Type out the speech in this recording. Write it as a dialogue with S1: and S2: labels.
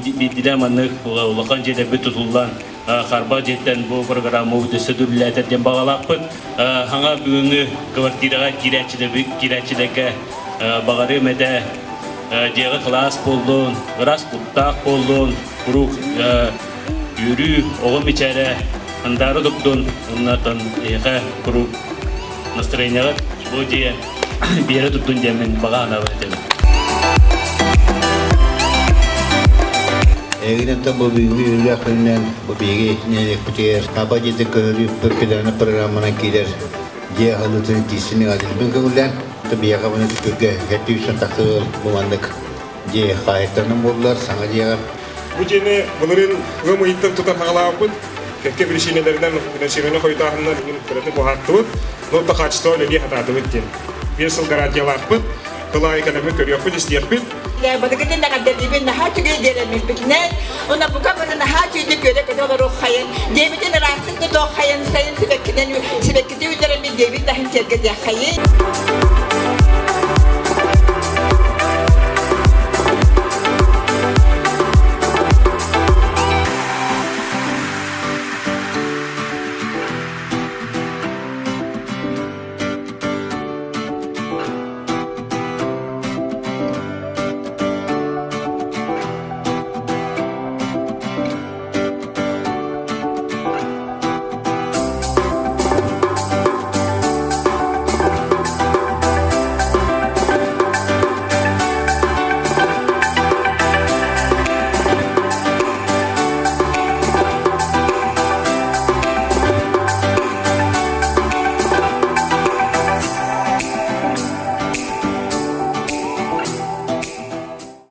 S1: Биирдиилээн маннык улахан дьиэлэрбит тутуллан, харбах дьиэттэн бу программабыт өссө дүрүлээтэр диэн баҕалаахпыт. Хаҥа бүгүҥҥү квартираҕа киирээччилэргэ баҕарыам этэ, дьиэҕэ кылаас буоллун, ыраас куттаах буоллун, куруук үөрүү, оҕо мичээрэ андаары турдун, уонна эһиэхэ куруук настроениеҕыт бу дьиэ биэрэ турдун диэммин баҕа санаабын этэбин.
S2: Эйигин бу бүгүҥҥү үөрүүлээх күнүнэн бу биһиги нэһилиэкпитигэр Аба дьиэтин көһөрүү федеральнай программанан киирэр дьиэ аһыллыытын итиисини ыҥаатылбын көҥүллээн, биһиэхэ маны түкүргэ 700 тахса бу маннык дьиэ хаһаайыттарынан буоллар, саҥа дьиэҕэ.
S3: Бу дьиэни былырыын ыам ыйыттан тутан хаҕалаабыппыт. Кэккэ биричиинэлэринэн финансирование хойутааһынынан иҥин кыратык уһааттыбыт, но да качество үлэлии хатаатыбыт диэн. Биир сыл гарантиялаахпыт, тыл аайы кэлэммит көрүөхпүт-истиэхпит.
S4: Былыргытын эҕэрдэлиибин наһаа үчүгэй диэлэммиппитинэн, уонна бука бары наһаа үчүгэйдик үөрэ-көтө олоруоххайын, диэбитин ыраастык тутуоххайын, сайын сибэккинэн сибэккити үүннэрэммит диэбит таһын сиэргэтиэххэйин.